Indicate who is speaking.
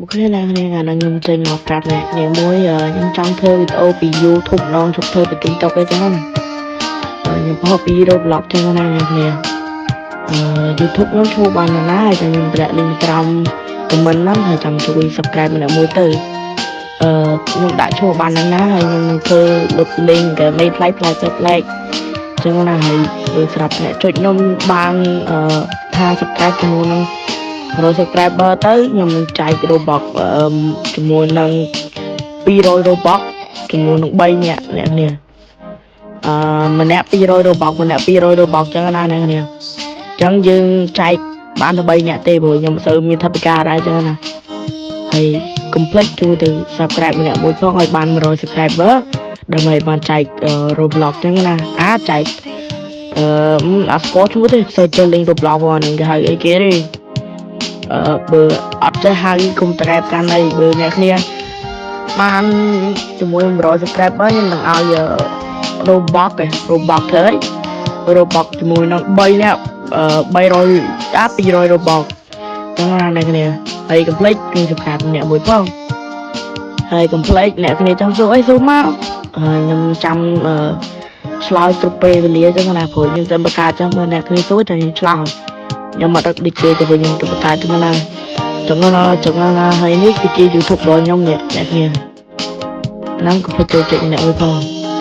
Speaker 1: OK អ្នកគ្នាថ្ងៃនេះខ្ញុំចេញមកប្រាប់អ្នកគ្នាមួយខ្ញុំចង់ធ្វើវីដេអូពី YouTube ម្ដងជប់ធ្វើពី TikTok អីចឹងណាខ្ញុំផុសពី Roblox ចឹងណាអ្នកគ្នាYouTube ខ្ញុំឈ្មោះបានណាហើយតែខ្ញុំតម្លាក់ link ក្រោម comment ហ្នឹងហើយចាំជួយ subscribe ម្នាក់មួយទៅខ្ញុំដាក់ឈ្មោះបានណាហើយខ្ញុំនឹងធ្វើលុប link គេមេប្លែកប្លែកទៅប្លែកចឹងណាហើយបើស្រាប់អ្នកចុចខ្ញុំបានថា subscribe ជាមួយនឹង100 subscriber ទៅខ្ញុំនឹងចែក Robux ជាមួយនឹង200 Robux ជាមួយនឹង3នាក់អ្នកគ្នាម្នាក់200 Robux ម្នាក់200 Robux ចឹងណាអ្នកគ្នាអញ្ចឹងយើងចែកបានតែ3នាក់ទេព្រោះខ្ញុំមិនសូវមានថវិកាដែរចឹងណាហើយកុំភ្លេចជួយទៅ subscribe ម្នាក់មួយផងឲ្យបាន100 subscriber ដើម្បីបានចែក Roblox ចឹងណាអាចែកអត់ស្គាល់ឈ្មោះទេសូវចេះលេង Roblox ហ្នឹងគេហៅអីគេទេបើអត់ចេះហៅកុំត្រែបកាន់អីបើអ្នកគ្នាបានជាមួយ100 subscriber ខ្ញុំនឹងឲ្យ Roblox ឯង Roblox ធ្វើអី Roblox ជាមួយនឹង3នាក់300អា200 Roblox ចឹងណាអ្នកគ្នាហើយកុំភ្លេចជួយ subscribe ម្នាក់មួយផងហើយកុំភ្លេចអ្នកគ្នាចង់សួរអីសួរមកហើយខ្ញុំចាំអឺឆ្លើយគ្រប់ពេលវេលាចឹងណាព្រោះខ្ញុំតែបង្កើតចឹងមើលអ្នកគ្នាសួរតែខ្ញុំឆ្លើយខ្ញុំអត់ដឹកដូចគេទៅវិញខ្ញុំទៅបង្កើតចឹងណាចឹងណាចឹងណាហើយនេះគឺជា YouTube របស់ខ្ញុំនេះអ្នកគ្នាហ្នឹងកុំភ្លេចចូលចុចម្នាក់មួយផង។